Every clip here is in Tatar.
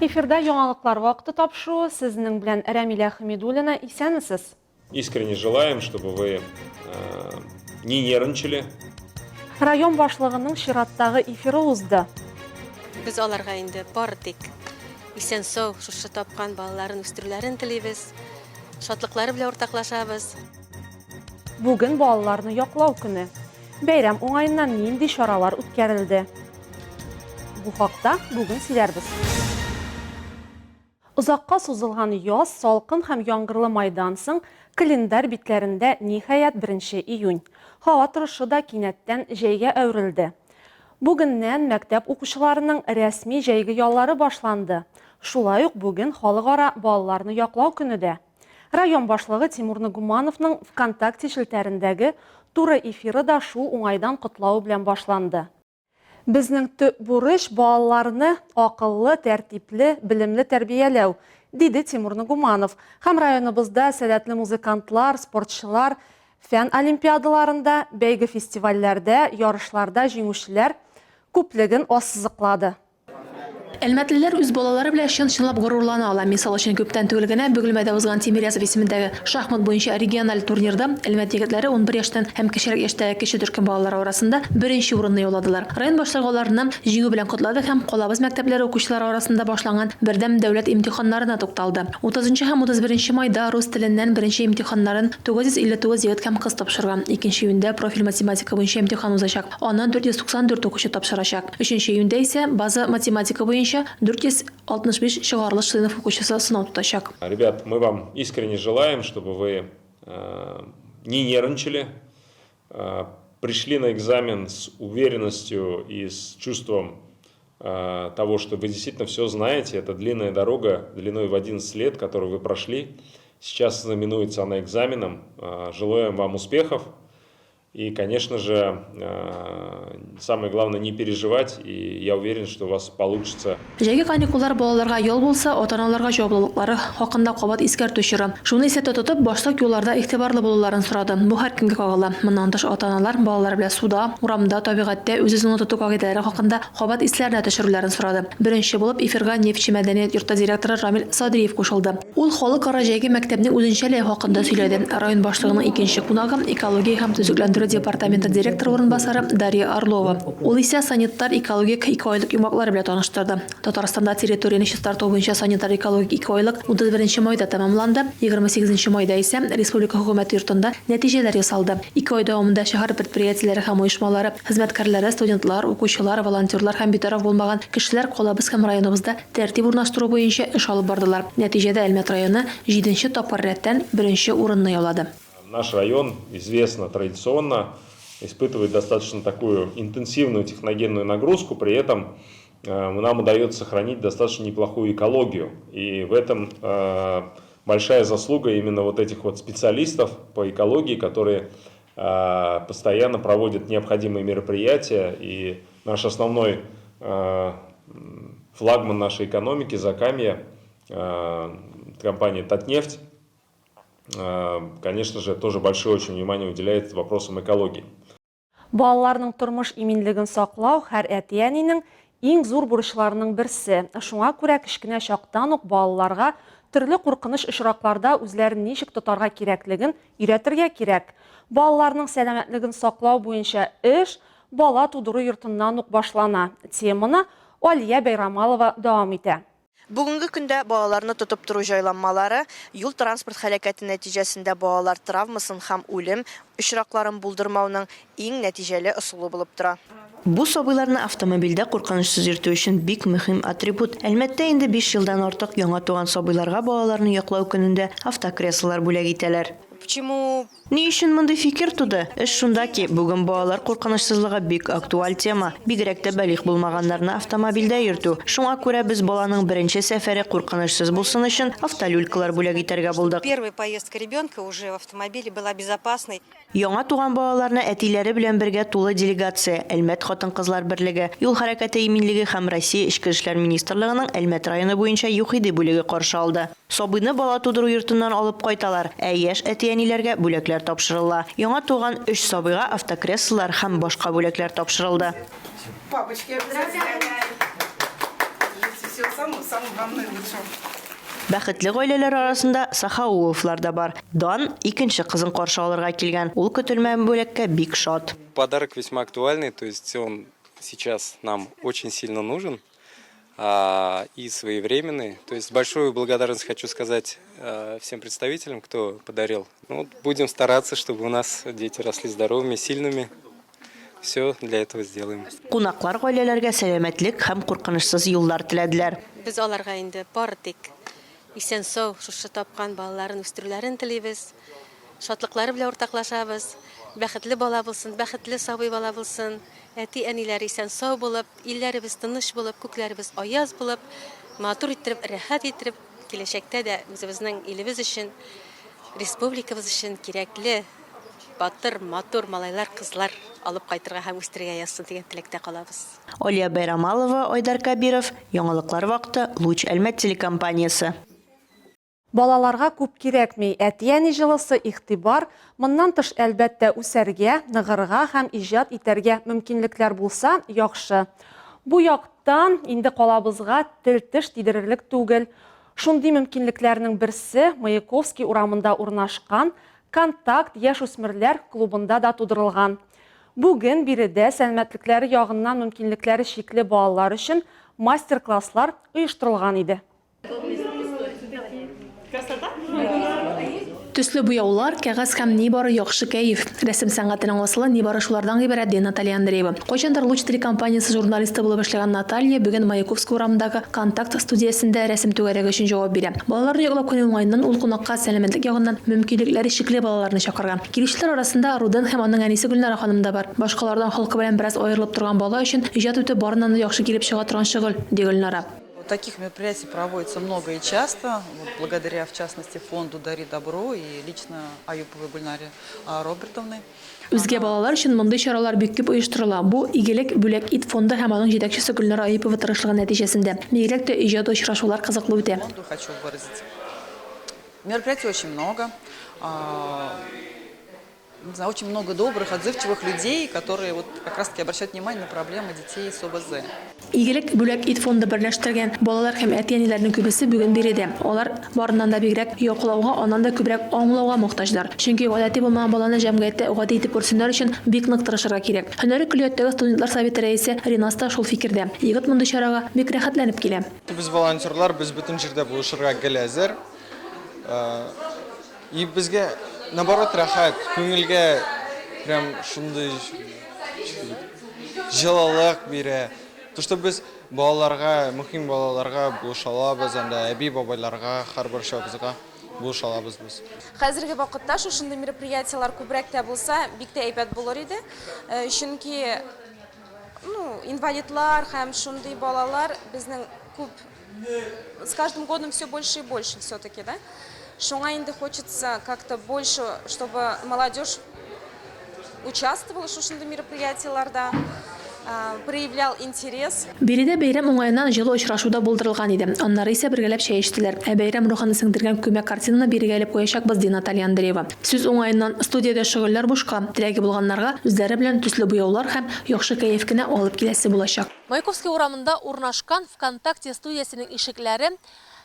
Эфирда яңалыклар вакыты тапшыруы, сезнең белән Рәмилә Хәмидуллина, исәнмесез! Искренне желаем, чтобы вы э, не нервничали. Район башлыгының чираттагы эфиры узды. Без аларга инде бары тик исән-сау шушы тапкан балаларын үстерүләрен телибез. Шатлыклары белән уртаклашабыз. Бүген балаларны яклау көне. Бәйрәм уңаеннан нинди чаралар үткәрелде? Бу хакта бүген сөйләрбез. Озакка сузылган яз, салкын һәм яңгырлы майдан соң, календарь битләрендә, ниһаять, беренче июнь. Һава торышы да кинәттән җәйгә әверелде. Бүгеннән мәктәп укучыларының рәсми җәйге яллары башланды. Шулай ук бүген Халыкара балаларны яклау көне дә. Район башлыгы Тимур Нагумановның ВКонтакте челтәрендәге туры эфиры да шул уңайдан котлавы белән башланды. Безнең төп бурыч, балаларны акыллы, тәртипле, белемле тәрбияләү, диде Тимур Нагуманов. Һәм районыбызда сәләтле музыкантлар, спортчылар, фән олимпиадаларында, бәйге-фестивальләрдә, ярышларда җиңүчеләр күплеген ассызыклады. Әлмәтлеләр үз балалары белән чын-чынлап горурлана ала. Мисал өчен, күптән түгел генә Бөгелмәдә узган Тимирязев исемендәге шахмат буенча региональ турнирда Әлмәт егетләре 11 яшьтән һәм кечерәк яшьтәге кече төркем балалары арасында беренче урынны яуладылар. Район башлыгы аларны җиңү белән котлады һәм калабыз мәктәпләре укучылары арасында башланган бердәм дәүләт имтиханнарына тукталды. 30 һәм 31 майда рус теленнән беренче имтиханнарын 959 егет һәм кыз тапшырган. Икенче июньдә профиль математика буенча имтихан узачак. Аны 494 укучы тапшырачак. Өченче июньдә исә база математика буенча 465 чыгарылыш сыйныф укучысы сынау тотачак. Ребят, мы вам искренне желаем, чтобы вы не нервничали, пришли на экзамен с уверенностью и с чувством того, что вы действительно все знаете. Это длинная дорога, длиной в 11 лет, которую вы прошли. Сейчас знаменуется она экзаменом. Желаем вам успехов. И, конечно же, самое главное не переживать, и я уверен, что у вас получится. Җәйге каникуллар балаларга ял булса, ата-аналарга җаваплылыклары хакында кабат искәртү чоры. Шуны исәптә тотып, башлык юлларда игътибарлы булуларын сорады. Бу һәркемгә кагыла. Моннан тыш, ата-аналар балалар белән суда, урамда, табигатьтә үз-үзеңне тоту кагыйдәләре хакында кабат исләренә төшерүләрен сорады. Беренче булып эфирга Нефтьче мәдәният йорты директоры Рамил Садриев кушылды. Ул халыкара җәйге мәктәпнең үзенчәлеге хакында сөйләде. Район башлыгының икенче кунагы, экология һәм төзекләндерү департаменты директоры урынбасары Дарья Орлова. Ул исә санитар-экологик икеайлык йомгаклары белән таныштырды. Татарстанда территорияне чистарту буенча санитар-экологик икеайлык 31 нче майда тәмамланды, 28 нче майда исә республика Хөкүмәте йортында нәтиҗәләр ясалды. Ике ай дәвамында шәһәр предприятиеләре һәм оешмалары хезмәткәрләре, студентлар, укучылар, волонтерлар һәм битараф булмаган кешеләр калабыз һәм районыбызда Тәртип урнаштыру буенча эш алып бардылар. Нәтиҗәдә Әлмәт районы җиденче тапкыр рәттән беренче урынны яулады. Наш район, известно, традиционно испытывает достаточно такую интенсивную техногенную нагрузку, при этом нам удается сохранить достаточно неплохую экологию. И в этом большая заслуга именно вот этих вот специалистов по экологии, которые постоянно проводят необходимые мероприятия. И наш основной флагман нашей экономики Закамье, компания Татнефть, конечно же, тоже большое очень внимание уделяет вопросам экологии. Балаларның тормыш иминлеген саклау һәр әти-әнинең иң зур бурычларының берсе. Шуңа күрә кечкенә чактан ук балаларга төрле куркыныч очракларда үзләрен ничек тотарга кирәклеген өйрәтергә кирәк. Балаларның сәламәтлеген саклау буенча эш бала тудыру йортыннан ук башлана. Теманы Алия Бәйрамалова дәвам итә. Бүгенге көндә балаларны тотып тору җайланмалары юл-транспорт һәлакәте нәтиҗәсендә балалар травмасын һәм үлем очракларын булдырмауның иң нәтиҗәле ысулы булып тора. Бу сабыйларны автомобильдә куркынычсыз йөртү өчен бик мөһим атрибут. Әлмәттә инде биш елдан артык яңа туган сабыйларга балаларны яклау көнендә автокреслолар бүләк итәләр. Почему Ни өчен мондый фикер туды? Эш шунда ки, бүген балалар куркынычсызлыгы бик актуаль тема, бигрәк тә балигъ булмаганнарны автомобильдә йөртү. Шуңа күрә без баланың беренче сәфәре куркынычсыз булсын өчен автолюлькалар бүләк итәргә булдык. Первая поездка ребенка уже в автомобиле была безопасной. Яңа туган балаларны әтиләре белән бергә тулы делегация, Әлмәт хатын-кызлар берлеге, Юл хәрәкәте иминлеге һәм Россия Эчке эшләр министрлыгының Әлмәт районы буенча ЮХИДИ бүлеге каршы алды. Сабыйны бала тудыру йортыннан алып кайталар, ә яшь әти-әниләргә бүләкләр тапшырыла. Яңа туган өч сабыйга автокреслолар һәм башка бүләкләр тапшырылды. Всего самого-самого вам наилучшего. Бәхетле гаиләләр арасында Сахауовлар да бар. Дан икенче кызын каршы алырга килгән. Ул көтелмәгән бүләккә бик шат. Подарок весьма актуальный, то есть он сейчас нам очень сильно нужен и своевременный. То есть большую благодарность хочу сказать всем представителям, кто подарил. Ну, будем стараться, чтобы у нас дети росли здоровыми, сильными. Все для этого сделаем. Кунаклар гаиләләргә сәламәтлек һәм куркынычсыз юллар теләделәр. Без аларга инде бары тик исән-сау шушы тапкан балаларын үстерүләрен телибез. Шатлыклары белән уртаклашабыз. Бәхетле бала булсын, бәхетле сабый бала булсын. Әти-әниләре исән-сау булып, илләребез тыныч булып, күкләребез аяз булып, матур иттереп, рәхәт иттереп, киләчәктә дә үзебезнең илебез өчен, республикабыз өчен кирәкле, батыр, матур малайлар, кызлар алып кайтырга һәм үстерергә язсын дигән теләктә калабыз. Алия Бәйрамалова, Айдар Кәбиров, Яңалыклар вакыты, Луч Әлмәт телекомпаниясе. Балаларга күп кирәкми, әти-әни җылысы, игътибар, моннан тыш, әлбәттә, үсәргә, ныгырга һәм иҗат итәргә мөмкинлекләр булса, яхшы. Бу яктан инде калабызга тел-теш тидерерлек түгел. Шундый мөмкинлекләрнең берсе Маяковский урамында урнашкан Контакт яшүсмерләр клубында да тудырылган. Бүген биредә сәламәтлекләре ягыннан мөмкинлекләре чикле балалар өчен мастер-класслар оештырылган иде. Төсле буяулар, кәгазь һәм нибары яхшы кәеф. Рәсем сәнгатенең асылы нибары шулардан гыйбарәт, ди Наталья Андреева. Кайчандыр Луч телекомпаниясе журналисты булып эшләгән Наталья бүген Маяковский урамындагы Контакт студиясендә рәсем түгәрәге өчен җавап бирә. Балаларны яклау көне уңаеннан ул кунакка сәламәтлек ягыннан мөмкинлекләре чикле балаларны чакырган. Килүчеләр арасында Руден һәм аның әнисе Гөлнара ханым да бар. Башкалардан холкы белән бераз аерылып торган бала өчен иҗат итү барыннан да яхшы килеп чыга торган шөгыль, ди Гөлнара. Таких мероприятий проводится много и часто, вот благодаря, в частности, фонду «Дари добро» и лично Аюповой Гульнаре Робертовны. Үзгә балалар өчен мондый чаралар бик күп оештырыла. Бу, Игелек бүләк ит фонды һәм аның җитәкчесе Гөлнара Аюпова тырышлыгы нәтиҗәсендә. Бигрәк тә иҗади очрашулар кызыклы үтә. Фонду хочу выразить. Мероприятий очень много. Не знаю, очень много добрых, отзывчивых людей, которые вот как раз-таки обращают внимание на проблемы детей с ОБЗ. Игелек бүләк ит фонды берләштергән балалар һәм әти-әниләрнең күбесе бүген биредә. Алар, барыннан да бигрәк, яклауга, аннан да күбрәк аңлауга мохтаҗлар. Чөнки гадәти булмаган баланы җәмгыятьтә гади итеп күрсеннәр өчен бик нык тырышырга кирәк. Һөнәри көллияттәге студентлар советы рәисе Ринас та шул фикердә. Егет мондый чарага бик рәхәтләнеп килә. Без волонтерлар, без бөтен җирдә булышырга гел әзер. И безгә наоборот рәхәт, күңелгә прям шундый җылылык бирә. То, что без балаларга, мөһим балаларга булыша алабыз, анда әби-бабайларга, һәрберчабызга булыша алабыз без. Хәзерге вакытта шушындый мероприятиеләр күбрәк тә булса, бик тә әйбәт булыр иде. Чөнки, ну, инвалидлар һәм шундый балалар безнең күп С каждым годом все больше и больше все-таки, да? Шуңа инде хочется как-то больше, чтобы молодежь участвовала шушындый мероприятиеләрдә, проявлял интерес. Биредә бәйрәм уңаеннан җылы очрашу да булдырылган иде. Аннары исә бергәләп чәй эчтеләр. Ә бәйрәм рухын сеңдергән күмәк картинаны бирегә элеп куячакбыз, ди Наталья Андреева. Сүз уңаеннан, студиядә шөгыльләр бушка. Теләге булганнарга үзләре белән төсле буяулар һәм яхшы кәеф кенә алып киләсе булачак. Маяковский урамында урнашкан ВКонтакте студиясенең ишекләре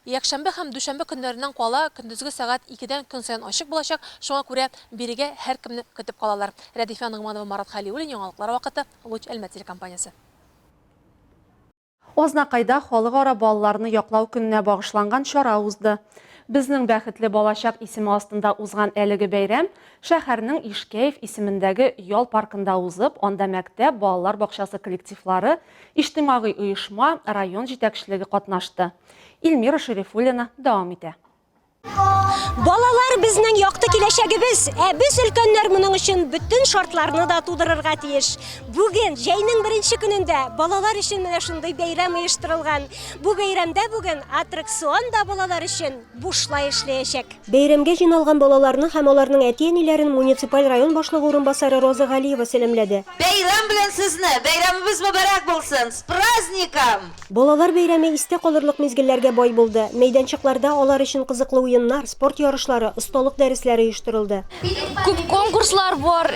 якшәмбе һәм дүшәмбе көннәреннән кала көндезге сәгать икедән көн саен ачык булачак, шуңа күрә бирегә һәркемне көтеп калалар. Рәдифә Ногманова, Марат Хәлиуллин, Яңалыклар вакыты, Луч Әлмәт телекомпаниясе. Азнакайда Халыкара балаларны яклау көненә багышланган чара узды. Безнең бәхетле балачак исеме астында узган әлеге бәйрәм Шәһәрнең Ишкәев исемендәге ял паркында узып, анда мәктәп, балалар бакчасы коллективлары, иҗтимагый оешма, район җитәкчелеге катнашты. Илмира Шәрифуллина дәвам итә. Балалар безнең якты киләчәгебез, ә без өлкәннәр моның өчен бөтен шартларны да тудырырга тиеш. Бүген, җәйнең беренче көнендә, балалар өчен менә шундый бәйрәм оештырылган. Бу бәйрәмдә бүген аттракцион да балалар өчен бушлай эшләячәк. Бәйрәмгә җыйналган балаларны һәм аларның әти-әниләрен муниципаль район башлыгы урынбасары Роза Галиева сәламләде. Бәйрәм белән сезне! Бәйрәмебез мөбарәк булсын! С праздником! Балалар бәйрәме истә калырлык мизгелләргә бай булды. Мәйданчыкларда алар өчен кызыклы уеннар, спорт ярышлары, осталык дәресләре оештырылды. Күп конкурслар бар.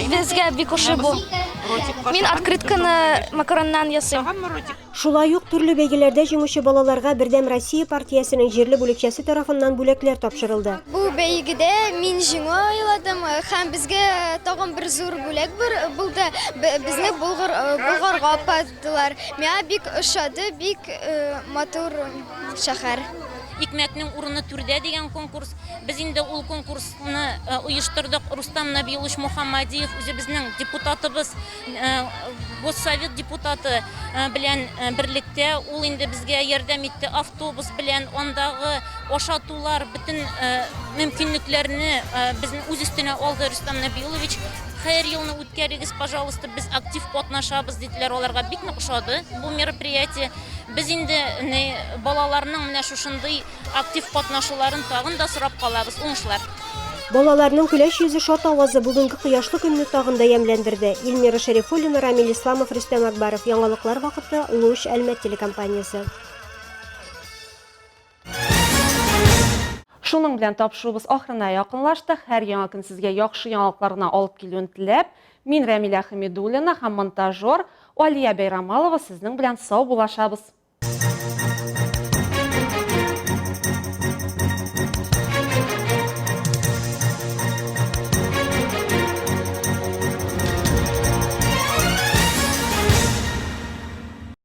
Безгә бик ошый бу. Мин открытканы макароннан ясыйм. Шулай ук төрле бәйгеләрдә җиңүче балаларга Бердәм Россия партиясенең җирле бүлекчәсе тарафыннан бүләкләр тапшырылды. Бу бәйгедә мин җиңү яуладым һәм безгә тагын бер зур бүләк булды. Безне Болгарга апардылар. Миңа бик ошады, бик матур шәһәр. Икмәкнең урыны түрдә дигән конкурс. Без инде ул конкурсны оештырдык. Рустам Набиуллович Мухаммадиев үзебезнең депутатыбыз, Госсовет депутаты белән берлектә ул инде безгә ярдәм итте автобус белән, андагы ашатулар, бөтен мөмкинлекләрне безнең үз өстенә алды Рөстәм Набиуллович. Һәр елны үткәрегез, пожалуйста, без актив катнашабыз, диделәр. Аларга бик нык ошады бу мероприятие. Без инде балаларның менә шушындый Актив катнашуларын тагын да сорап калабыз. Уңышлар! Балаларның көләч йөзе, шат авазы бүгенге кояшлы көнне тагын да ямьләндерде. Эльмира Шәрифуллина, Рамил Исламов, Рөстәм Акбаров. Яңалыклар вакыты, Луч, Әлмәт телекомпаниясе. Шуның белән тапшыруыбыз ахырына якынлашты. Һәр яңа көн сезгә яхшы яңалыклар гына алып килүен теләп, мин Рәмилә Хәмидуллина һәм монтажер Алия Бәйрамалова сезнең белән саубуллашабыз.